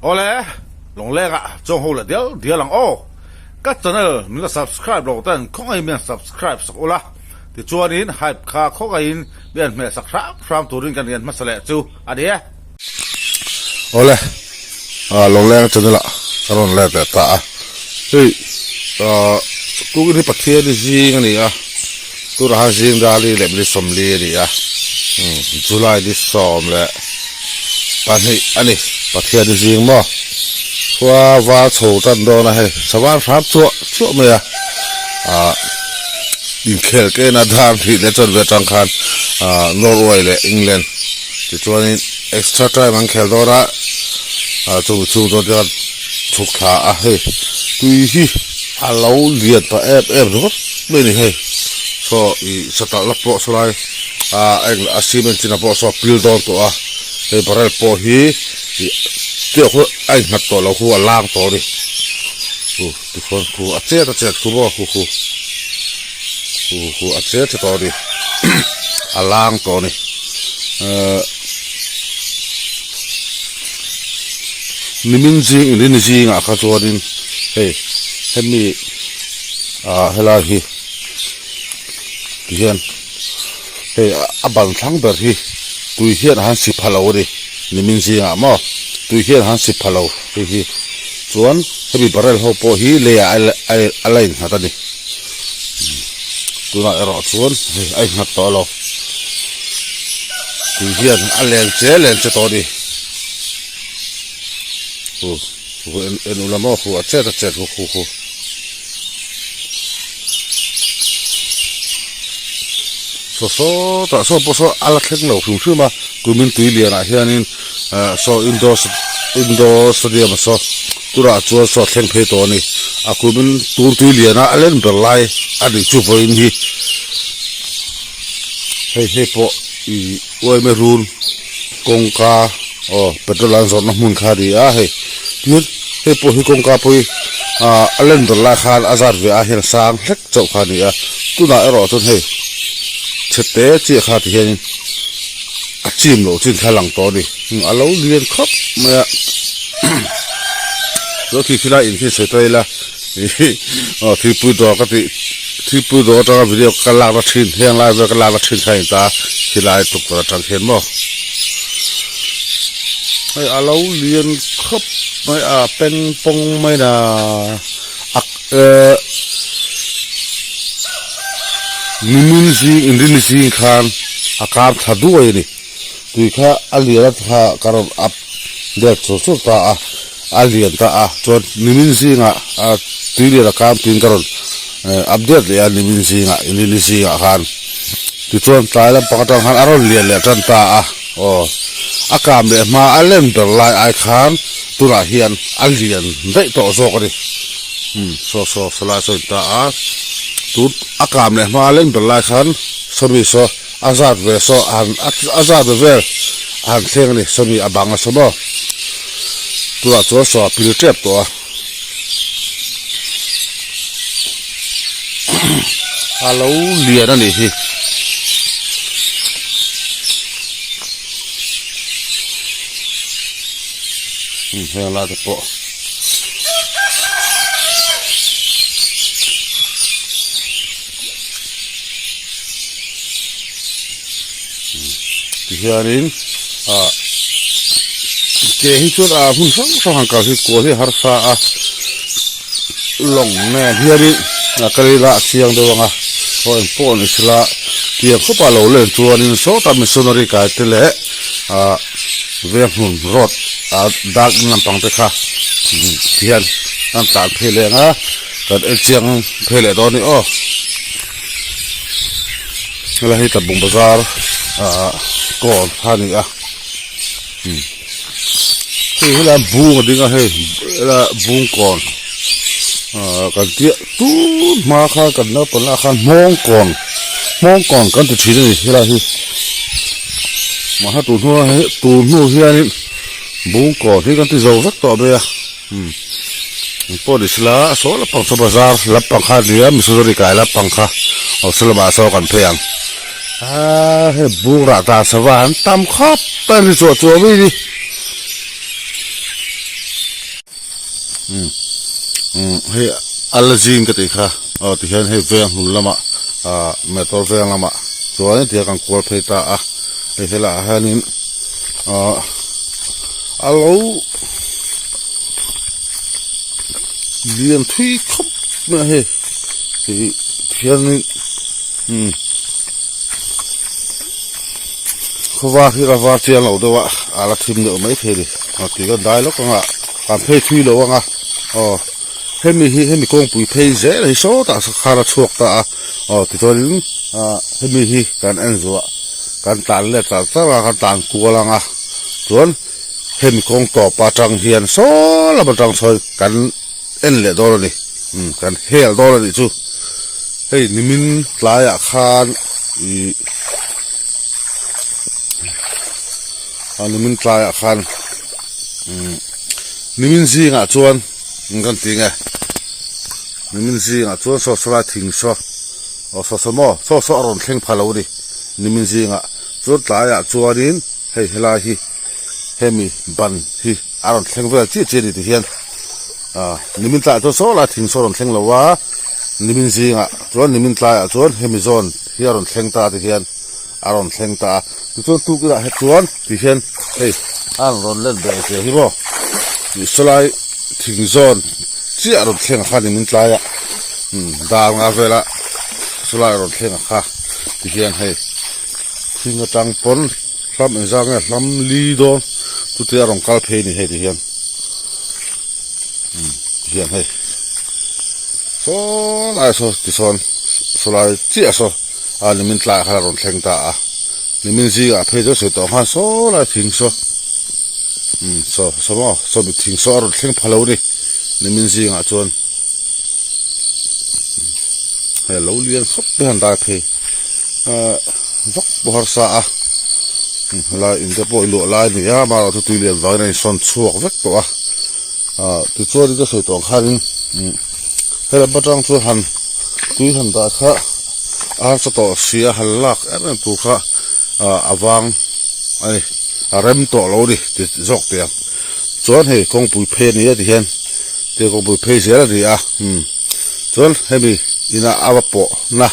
Awle, Lawngleng ah chuang ho leh dial dial ang aw. Ka channel min la subscribe lo ten khawngaihin min han subscribe sak ula, tichuanin hype kha khawngaihin min han hmeh sak hram hram turin kan rian hmasa leh chu a ni e. Awle, Lawngleng channel ah ka rawn let leh ta a, hei tukin hi Pathian i zing a ni a, tunah khan zing dali leh minute 40 a ni a, July ni 12 a ni, Pathian i zing maw? Khua var chho tan dawn a hei, savar hram chuah chuah mai a, inkhel te ena dar hnih leh chuan ve atang khan Norway leh England tichuanin extra time an khel dawn a, chumi chhung chuan te khan chhuk thla a hei, tui hi a lo lian ta em em ringawt mai a ni hei, saw ih satalh na pawh sawlai eng a cement chin ah pawh saw a pil dawn tawh a, hei barrel pawh hi ih tiang khu a innghat tawh lo khu a lang tawh a ni, u tikhuan khu a chet a chet khu maw khu khu khu khu a chet che tawh a ni a lang tawh a ni ehh nimin zing in ni zingah kha chuanin hei hemi ah helai hi tihian hei a ban thlang ber hi tui hian a han si pha lo a ni nimin zingah maw tui hian a han si pha lo hei hi chuan hemi barrel ho pawh hi leiah a la innghat a ni tunah erawh chuan hei a innghat tawh lo tui hian a len che len che tawh a ni hu en ula maw hu a chet a chet hu hu hu. Saw sawtah saw pawh saw a la thleng lo hrim hrim a kumin tui lianah hianin eh saw indoor indoor stadium a saw turah chuan saw a thleng phei tawh a ni a kumin tun tui liana a len ber lai a nih chu vawiin hi hei hei pawh ih uaime run kawngka aw petrol an zawrhna hmun kha a ni a hei tin hei pawh hi kawngka pawh hi ah a len ber lai khan a zat ve ah hian a sang hlek chauh kha a ni a tunah erawh chuan hei chhe te chiah kha ti hianin a chim loh chin kha a lang tawh a ni a lo lian khawp mai a chuan khi khilai in khi sawi ta ila aw thingpui dawr ka tih thingpui dawr atanga video ka lakna thin heng lai vel ka lakna thin kha a ni ta khilai tukverh atang khian maw hei a lo lian khawp mai a peng pawng mai na a eh nimin zing inrin zing khan a kar thla duai a ni tui kha a lian a kha ka rawn up let chur chur ta a a lian ta a chuan nimin zingah a tui lian a kam tiin ka rawn update leh a nimin zingah inrin zingah khan tichuan tlai lampang atang khan a rawn lian leh tan ta a aw a kam leh hma a len ber lai ai khan tunah hian a lian daih tawh zawk a ni umm saw saw sawlai saw in ta a tun a kam leh hma a len ber lai khan sawmi saw A zat ve saw a han a zat ve vel a han thleng a ni sawmi a bang a saw maw tunah chuan saw a pil tep tawh a a lo lian a nih hi. Heng lai te pawh Tihianin ah ke hi chuan ah hmun hrang hrang han kal hi kual hi a harsa a lawng nen hianin a kal ila a chiang deuh ang a aw engpawh ni sela tiang khawpa lo len chuanin sawtah missionary kai te leh ah veng hmun road ah dark lampang te kha tihian an tlan phei leh ang a. Kan en chiang phei leh dawn a ni aw. Helai hi Tlabung bazar ah kawn kha a ni a umm hei helai bung a ding a hei helai bung kawn ah kan tia tun hma khan kan naupang lah khan hmawng kawn hmawng kawn kan ti thin a ni helai hi mahse tun hnu tun hnu hianin bung kawn hi kan ti zo vek tawh mai a. Umm pawh ni sela saw lampang saw bazar lampang kha ania missionary kai lampang kha aw saw lamah saw kan phei ang aaa hei bung rah dan sava an tam khawp a ni chuah chuah mai ni. Umm umm hei a la zing ka tih kha aw tihian hei veng hnun lamah ah motor veng lamah chuan tihian kan kual phei ta a hei helaiah hianin ah a lo lian thui khawp mai a hei ih tihianin umm khawvar hi a var chiang lo deuh a a la thim deuh maithei a ni a tui kan dai lawk ang a. An phei thui lo ang a, aw hemi hi hemi kawngpui phei zel hi sawtah khan a chhuak ta a, aw tichuanin ah hemi hi kan en zuah kan tlan let char char a kan tlan kual ang a, chuan hemi kawng tawp atang hian saw lam atang sawn kan en leh dawn a ni, umm kan hel dawn a nih chu, hei nimin tlaiah khan ih a nimin tlaiah khan. Umm nimin zingah chuan kan ti nge nimin zingah chuan saw saw lai thing saw aw saw saw maw saw saw a rawn thleng pha lo a ni nimin zingah chuan tlaiah chuanin hei helai hi hemi ban hi a rawn thleng vel chiah chiah a ni tihian ah nimin tlaiah chuan saw lai thing saw a rawn thleng lo a nimin zingah chuan nimin tlaiah chuan hemi zawn hi a rawn thleng ta tihian. A rawn thleng ta a, tichuan tukinah he chuan ti hian hei a rawn let ber che hi maw tih sawlai thing zawn chiah a rawn thleng a kha nimin tlai a umm dar nga vela sawlai a rawn thleng a kha ti hian hei thing atang pawn hlam engzah nge hlam li dawn chutia a rawn kal phei a ni hei ti hian umm ti hian hei sawlai saw tisawn sawlai chiah saw. A nimin tlaiah khan a rawn thleng ta a, nimin zingah phei chuan sawi tawh ang khan saw lai thing saw umm saw saw maw saw mi thing saw a rawn thleng pha lo a ni nimin zingah chuan hei a lo lian khawp mai a han dai phei ahh vak pawh harsa a helai in te pawh luah lai a ni a amaherawhchu tui lian vangin a insawn chhuak vek tawh a ah tichuanin ka sawi tawh ang khanin umm helam atang chuan han tui han dah kha. A harsa tawh si a han lak em em tur kha ah a vang a ni a rem tawh lo a ni ti zawk teh ang chuan hei kawngpui phei a ni a tihian ti kawngpui phei zel a ni a umm chuan hemi ina a va pawh na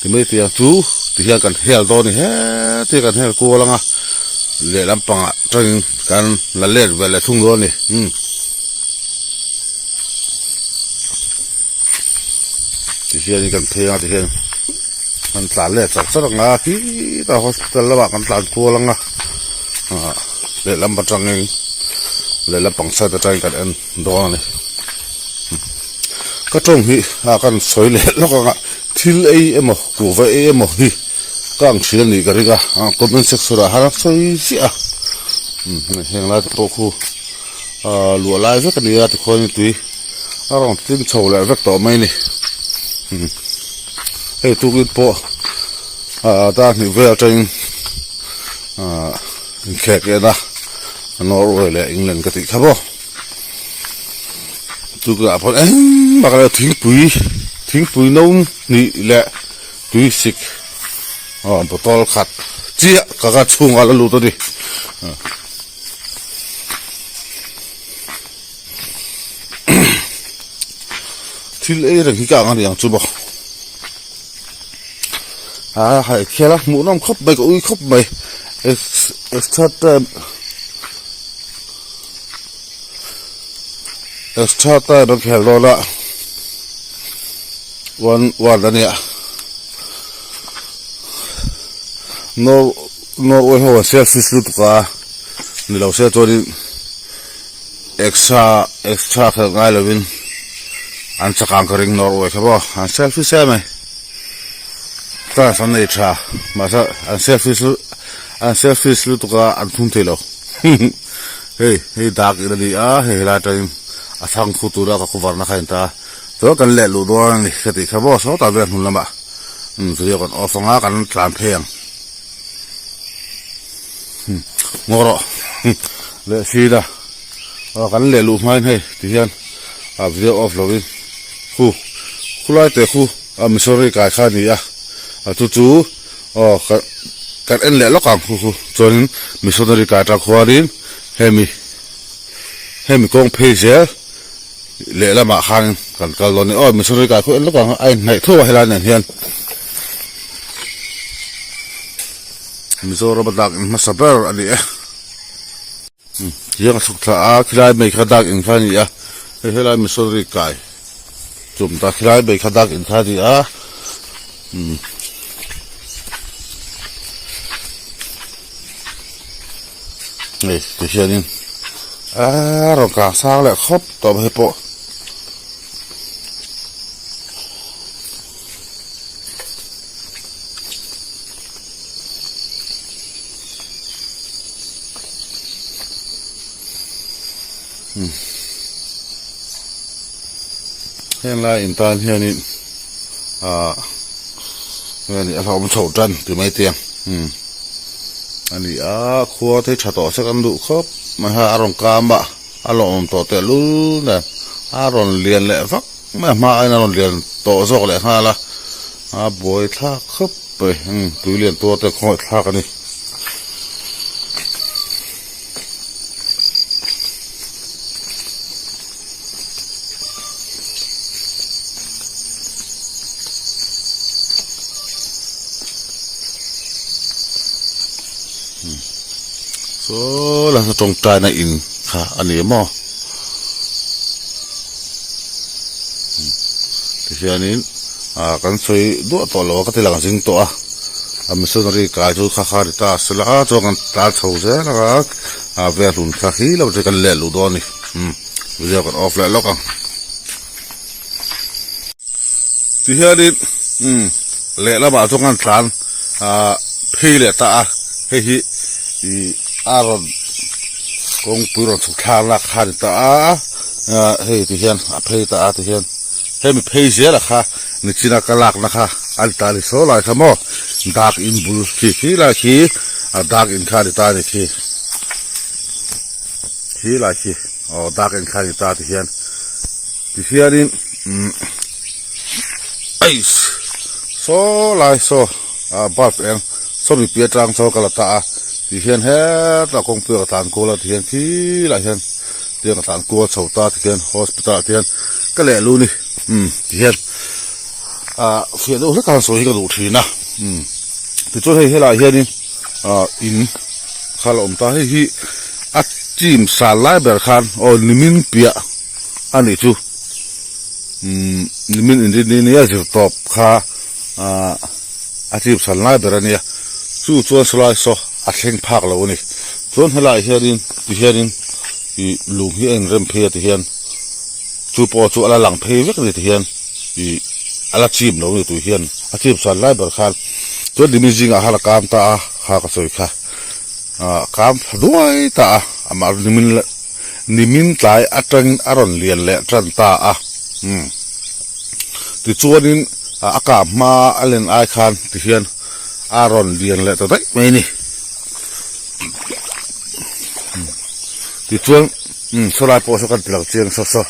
ti mai tih ang chu tihian kan hel dawn a ni heti kan hel kual ang a lehlam pangah tangin kan la let ve leh thung dawn a ni umm. Tihianin kan phei anga tihian kan tlan leh char char anga khitah hospital lamah kan tlan kual anga ah lehlam atangin lehlam pang side atangin kan en dawn a ni ka tawng hi a kan sawi leh lawk anga thil ei emaw kuhva ei emaw hi ka ang thin a nih ka ring a comment section ah hian a sawi chiah a heng lai te pawh khu. Ahh luah lai vek a ni a tikhuanin tui a rawn tling chho leh vek tawh mai a ni hei tukin pawh ahh dar hnih vel atangin ahh inkhek en a Norway leh England ka tih kha maw tukinah pawh engmah ka lo thingpui thingpui no hnih leh tui sik aw bottle khat chiah ka ka chhungah la lut a ni. Thil ei reng hi ka ang a ni ang chu maw a hai khial a hmuh nawm khawp mai ka ui khawp mai extra time extra time an khel dawn a one one a nia Norway ho an selfish lutuk a ni lo se chuanin extra extra khelh ngai lovin an chak ang ka ring Norway kha maw an selfish em mai chance an nei tha mahse an selfish an selfish lutuk a an thum thei lo hei hei dak in a ni a hei helai atangin a chhang khu tura ka khuvarna kha a inta a chuan kan leh luh dawn a ni ka tih kha maw sawtah vel hmun lamah video kan off anga kan tlan phei ang. Ngaw rawh leh sin a aw kan leh luh hmain hei ti hian a video off lovin khu khulai te khu a missionary kai kha a ni a a chu chu aw kan en leh lawk ang khu khu chuanin missionary kai tang khuanin hemi hemi kawng phei zel. Lehlamah khan kan kal dawn a ni. Aw missionary kai khaw en lawk ang a inhnaih tho a helai nen hian Mizoram a dak in hmasa ber a ni e. Tiang a chhuk thla a khilai mai kha dak in kha a ni a hei helai missionary kai chum ta khilai mai kha dak in kha a ni a umm. Hei ti hianin aaa rawn kang sang leh khawp tawh mai pawh. Heng lai in tan hianin ah heng a hlauhawm chhoh tan ti mai te ang umm a ni a khua te hi tha tawh se kan duh khawp mai ha a rawn kam a a lawmawm tawh tehlul nen a rawn lian leh vak mai a hma aiin a rawn lian tawh zawk leh nghal a a buai thlak khawp mai umm tui lian tuar te khawngaih thlak a ni. Saw la tawngtaina in kha a ni maw tihianin ah kan sawi duah tawh lo a ka ti lang zing tawh a a missionary kai chu kha kha a ni ta sela chuan kan tlar chho zel ang a a vel hun kha hi lo chu kan leh luh dawn a ni umm video kan off leh lawk ang tihianin umm lehlamah chuan kan tlan ah phei leh ta a hei hi ih a rawn kawngpui rawn chhuk thlak lak kha a ni ta a ah hei tihian a phei ta a tihian hemi phei zel a kha nichina ka lakna kha a ni ta a ni saw lai kha maw dak in bul khi khi lai khi a dak in kha a ni ta a ni khi khi lai khi aw dak in kha a ni ta tihian tihianin umm eiss saw lai saw ah bulb eng sawmi pi atang saw ka la ta a tihian hetah kawngpui ah ka tlan kual a tihian khi lai hian tiang ka tlan kual chho ta tihian hospital ah tihian ka leh lu ni umm tihian ah fiah deuh hlek a han sawi hi ka duh thin a umm tichuan hei helaiah hianin ah in kha la awm ta hei hi a chim sal lai ber khan aw nimin piah a nih chu umm nimin inrinni nia zir tawp kha ah a chim sal lai ber a nia chu chuan sawlai saw a thleng phak lo a ni chuan helaiah hianin tihianin ih lung hi a inrem phei a tihian chu pawh chu a la lang phei vek a ni tihian ih a la chim lo a ni tui hian a chim sal lai ber khan chuan nimin zingah khan a kam ta a kha ka sawi kha ah kam tha duai ta a amah nimin nimin tlai atangin a rawn lian leh tan ta a umm tichuanin a kah hma a len ai khan tihian a rawn lian leh ta daih mai a ni tichuan umm saw lai pawh saw kan ti lang chiang saw saw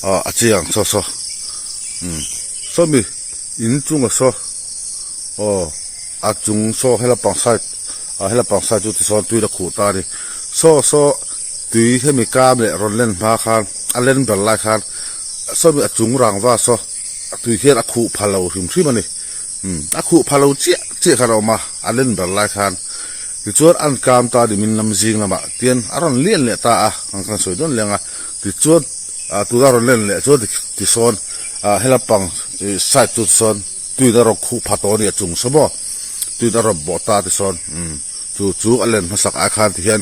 ah a chiang saw saw umm sawmi in chunga saw aw a chung saw helapang side ah helapang side chu tisawn tui la khuh ta a ni saw saw tui hemi kam leh rawn len hma khan a len ber lai khan sawmi a chung rangva saw a tui hian a khuh pha lo hrim hrim a ni umm a khuh pha lo chiah chiah khan a awm a a len ber lai khan tichuan an kam ta ni min lam zing lamah tian a rawn lian leh ta a ang khan sawi dawn leng a tichuan ah tuna rawn len leh chuan tisawn ah helapang ih side chu tisawn tuin a rawn khuh pha tawh a ni a chung saw maw tuin a rawn bawh ta tisawn umm chu chu a len hmasak ai khan tihian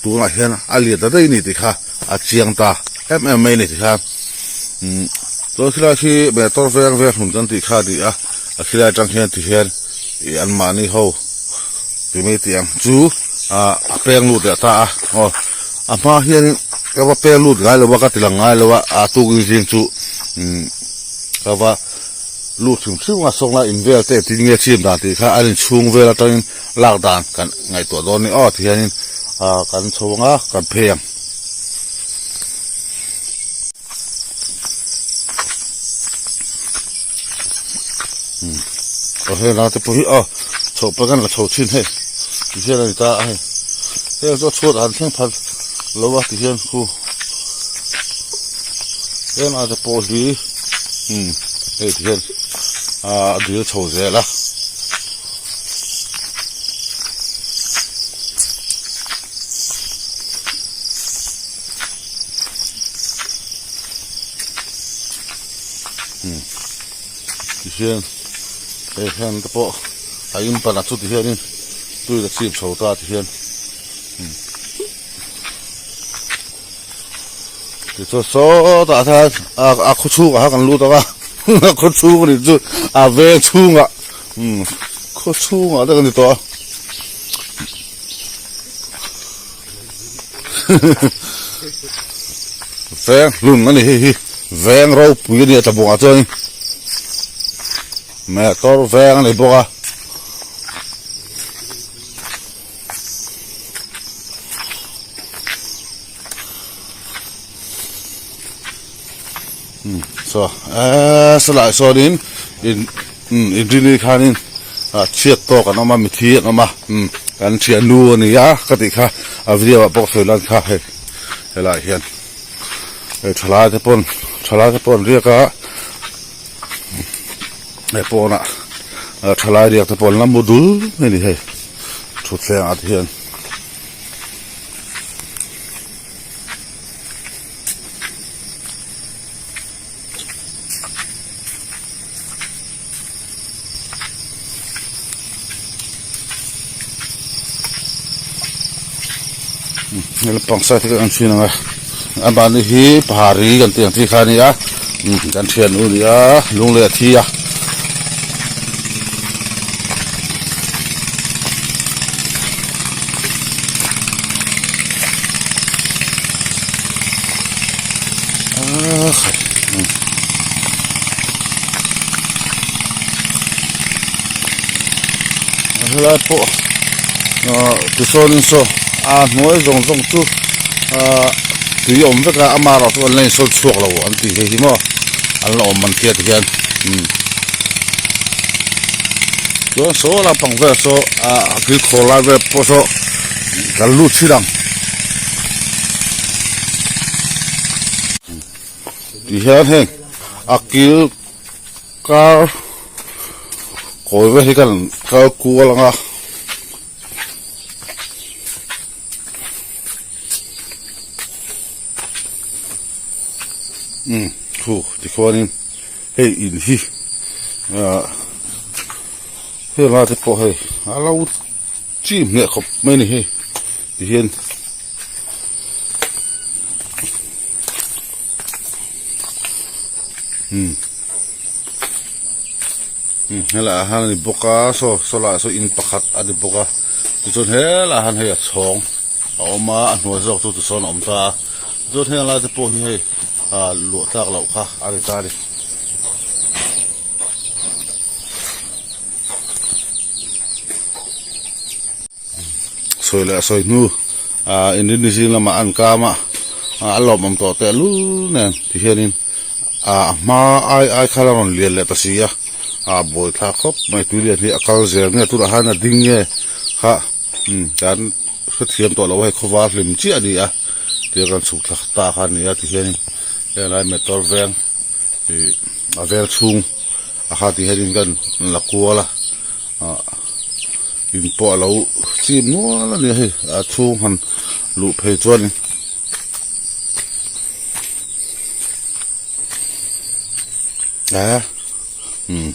tunah hian a lian ta daih a ni tih kha a chiang ta em em mai a ni tih kha umm chuan khilai khi motor veng veng hlun kan tih kha a ni a a khilai atang hian tihian ih anmahni ho ti mai tih ang chu ah a peng lut leh ta a aw a hma hianin ka va peng lut ngai lo a ka ti lang ngai lo a a tukin zing chu umm ka va lut hrim hrim a sawnglai in vel te engtin nge chim dan tih kha an inchhung vel atangin lak dan kan ngaihtuah dawn a ni aw tihianin ah kan chho ang a kan phei ang. Aw heng lai te pawh hi aw chhoh pawh kan la chho thin hei tihian a ni ta a hei heng chu a chhuat ah an thleng phal lo a tihian khu. Tlem a te pawh hi umm hei ti hian ahh a dil chho zel a. Umm ti hian hei hian te pawh a in pan ah chu ti hianin tui la chip chho ta ti hian umm. Tichuan sawtah khan a khaw chhungah khan kan lut ang a a khaw chhung a nih chu a veng chhungah umm khaw chhungah te kan ni tawh a veng hlun a ni hei hi veng ropui a ni a tla buangah chuanin motor veng a ni bawk a. Saw eee sawlai sawnin in umm inrini khanin ah chhiat tawk an awm a mithi an awm a umm kan thiannu a ni a ka tih kha a video ah pawh sawi lan kha hei helaiah hian hei thalai te pawn thalai te pawh an riak a hei pawnah thalai riak te pawh an la mu dul mai a ni hei thutthleng ah te hian. Naupang side hi kan chhin ang a a mahni hi pahari kan tih ang chi kha a ni a kan thian u a ni a lung leh a thi a. Helai pawh ahh tichuanin saw a hnuai zawng zawng chu ahh tui a awm vek a amaherawhchu an la insawn chhuak lo an tih hei hi maw an la awm an tia tihian umm chuan saw lampang vel saw ah a kil khawr lai vel pawh saw kan lut thin ang tihian heng a kil kar kawi vel hi kan kal kual ang a. Umm khu tikhuanin hei in hi ah heng lai te pawh hei a lo chim hneh khawp mai a ni hei tihian. Umm umm helaiah hian a ni bawk a saw saw laiah saw in pakhat a ni bawk a tichuan helaiah hian hei a chhawng a awm a a hnuai zawk chu tisawn a awm ta a tichuan heng lai te pawh hi hei ah luah tlak loh kha a ni ta a ni. Sawi leh a sawi hnu ah inrinni zing lamah an kam a a lawmawm tawh tehlul nen tihianin ah a hma ai ai khan a rawn lian leh ta si a ah buai thlak khawp mai tui lian hi a kal zel nge tunah hian a ding nge kha umm kan hrethiam tawh lo a hei khawvar hlim chiah a ni a tia kan chhuk thla ta kha a ni a tihianin helai motor veng ih a vel chhung a kha tihianin kan la kual a ah. In pawh a lo chim nual a ni a hei a chhung han luh phei chuanin a umm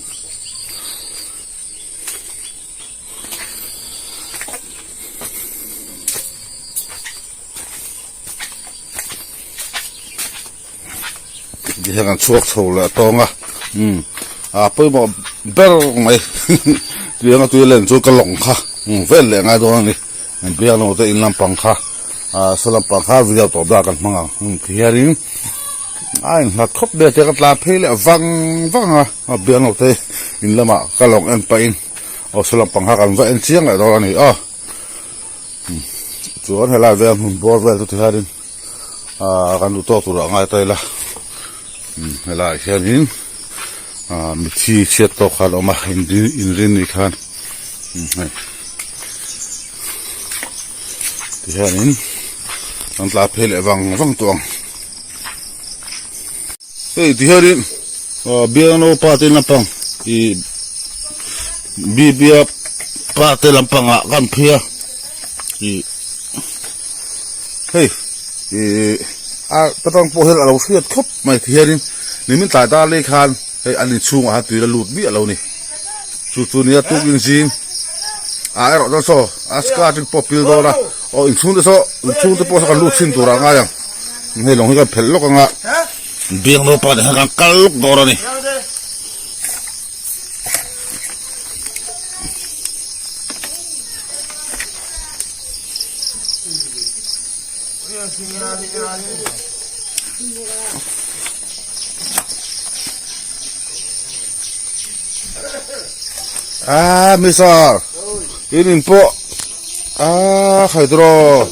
Tihian an chhuak chho leh tawng a umm a pawimawh ber mai tiang a tui len chu ka lawng kha umm vel leh ngai dawn a ni biak lo te in lampang kha ah saw lampang kha video tawp dah kan hmang ang umm tihianin a innghat khawp mai a tiang a tlan phei leh vang vang a biak lo te in lamah ka lawng en pahin aw saw lampang kha kan va en chiang leh dawn a ni aw umm chuan helai vel hmun bawr vel chu tihianin. Ahh kan duh tawk turah ngai ta ila umm helaiah hianin ahh mithi chhiat tawk khan a awm a inrin ni khan umm hei tihianin an tla phei leh vang vang tawh ang. Hei ti hianin biangno pa te lampang ih bibia pa te lampangah kan phei a ih hei ih a ta tang pawh hian a lo hriat khawp mai ti hianin nimin tlai dar lei khan hei an inchhungah khan tui la lut miah lo a ni chu chu nia tukin zing ah erawh chuan saw a skirt in pawh pil dawn a aw inchhung te saw inchhung te pawh saw kan lut chhin tur ah a ngai ang. Hei lawng hi kan phelh lawk anga biang naupa te khan kan kal lawk dawn a ni. Ah, Mister, in in pawh ah khai draw.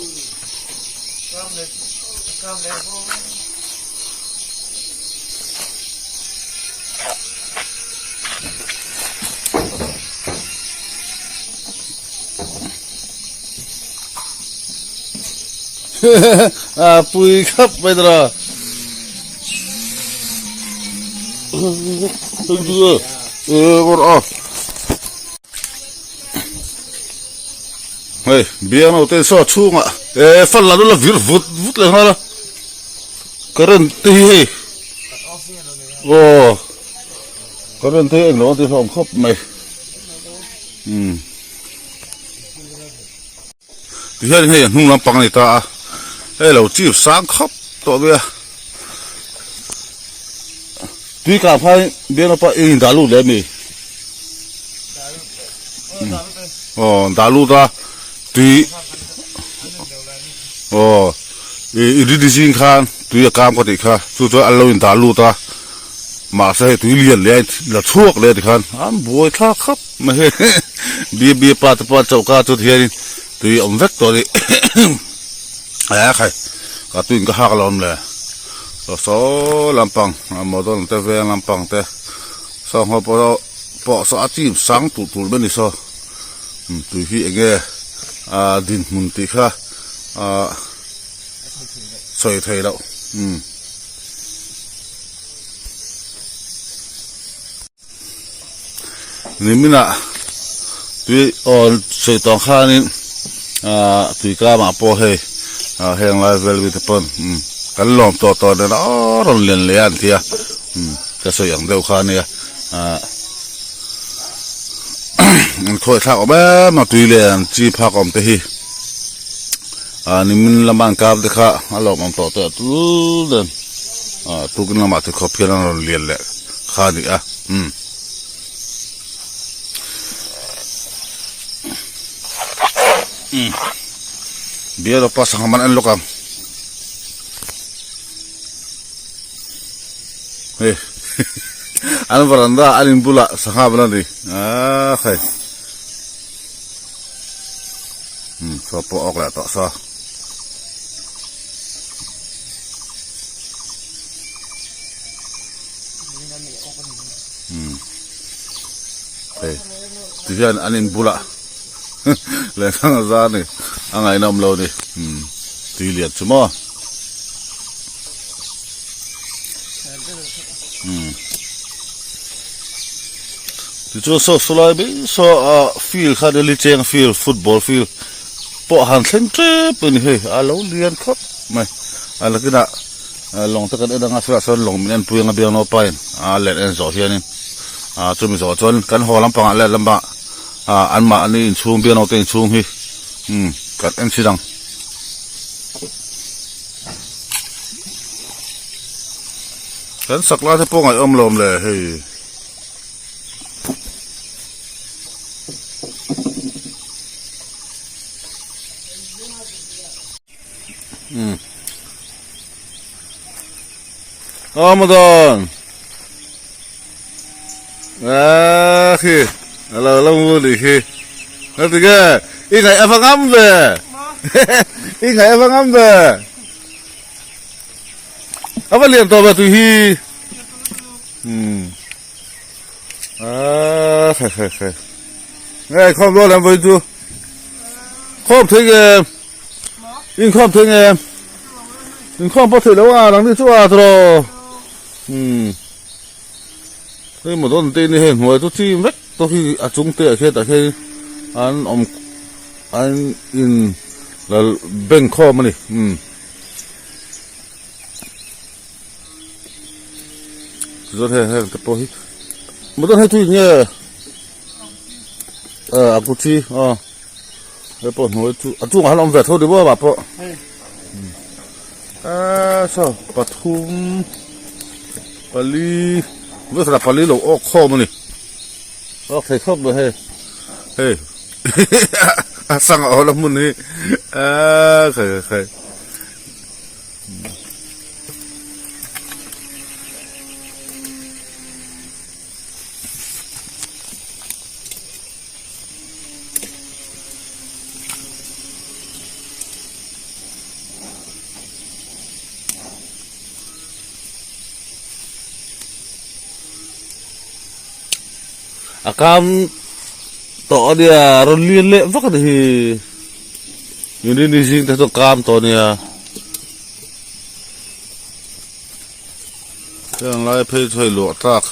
A pui khap mai tawh a. Hei biang te saw chhungah eh fan la la vir vut vut leh nghal a current te hi hei aw current te hi englo a ti hlawm khawp mai umm tihian hei a hnung lampang a ni ta a hei lo chip sang khawp tawh mai a tui kah phai biang pa eng in dah lut leh ami. Aw dah lut a tui aw i ri zing khan tui a kam ka tih kha chu chuan an lo in dah lut a mahse hei tui lian leh a la chhuak leh tikhan an buai thlak khawp mai hei bia bia pa te pawh an choka chu tihianin tui a awm vek tawh a ni a khai ka tuiin ka hak lo awm le saw saw lampang motor te veng lampang te sangha pawh. Pawh saw a chim sang tulh tulh mai a ni saw tui hi enge a dinhmun tih kha ah sawi thei loh umm. Niminah tui aw sawi tawng khanin ah tui kamah pawh hei ah heng lai vel mite pawn umm kan lawm tawh tawh nen aw rawn lian leh a an ti a umm ka sawi ang deuh kha a nia. Ah an khawi thlak awm em a tui leh an chi phak awm te hi ah nimin lama an kap te kha a lawm awm tawh teh tul nen ah tukin lamah ti khawp hian an rawn lian leh kha a ni a umm. Bial pa sangha man en lawk ang. Hei an varanda an in bulah sangha ban a ni ah hei um saw pawh a awk leh tawh saw um hei ti hian an in bulah lehkha zar ni a ngaihnawm lo ni um tui lian chu maw. Tichuan saw sawlai mai saw ah field kha nia cheng field football field pawh han thleng tep a ni hei a lo lian khawp mai a nakinah lawng te kan en anga chutah chuan lawng min enpui anga biang naupa in a let en zawh hianin ah chumi zawh chuan kan haw lampangah leh lamah ah anmahni inchhung biang naute inchhung hi umm kan en chhin ang. Kan sak lai te pawh ngaihawm lo awm le hei. Hmm. Ramadan. Ah khi. Alo lo ngu ni khi. Nó thì kìa. I ngày em ngắm về. I ngày em ngắm về. A va lian tawh ve tui hi. Hmm. Ah khai khai khai. Nge khawm dawn em vawiin chu. Khawm thei nge. In khawm thei nge. In khawm pawh thei lo a nang ni chu a tawh. Umm hei motor te hi hei hnuai chu chim vek tawh hi a chung te ah khian tah khian an awm an in lal bank khawm a ni umm tichuan hei heng te pawh hi motor hei chu eng nge ah a kuchi aw hei pawh hnuai chu a chungah hian a awm ve tho ni maw amah pawh Eee saw pathum pali vekah pali lo awk khawm a ni awk thei khawp mai hei hei a sang a awm a hmun hi eee khai khai khai. A kam tawh a nia rawn lian leh vak a ni hi inrini zing te chu a kam tawh a nia heng lai phei chu hei luah tlak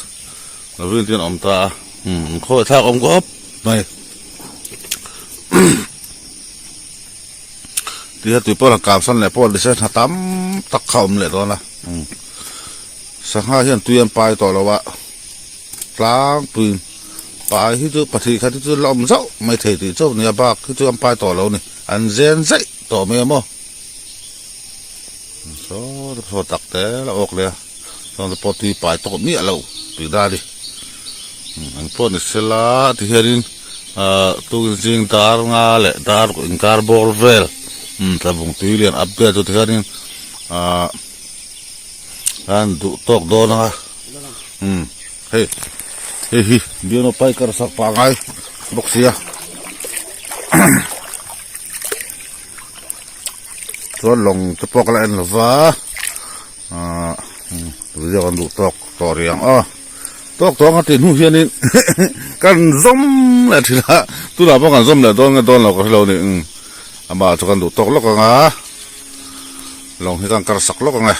lovin te an awm ta a umm khawi thlak awm khawp mai. Tia tui pawh han kap san leh pawh nise hna tam tak kha a awm leh dawn a sangha hian tui an pai tawh lo a tlangpuiin pai hi chu pahnih khat hi chu la awm zauh mai thei tih chauh a nia bak hi chu an pai tawh lo a ni an zen zaih tawh mai a maw saw saw tak te la awk leh a chuan te pawh tui pai tawh miah lo tih dan a ni engpawh ni sela ti hianin ahh tukin zing dar nga leh dar inkar bawr vel tlabung tui lian update chu ti hianin ahh an duh tawk dawn anga umm hei hei hi bialnu pai kar sak pangai bawk sia. Chuan lawng te pawh ka la en lo va ahh video kan duh tawk tawh rih ang aw tawk tawh ang a tih hnu hianin kan zawm leh thin a tunah pawh kan zawm leh dawn nge dawn lo ka hre lo a ni amah chu kan duh tawk lawk ang a lawng hi kan kar sak lawk ang e.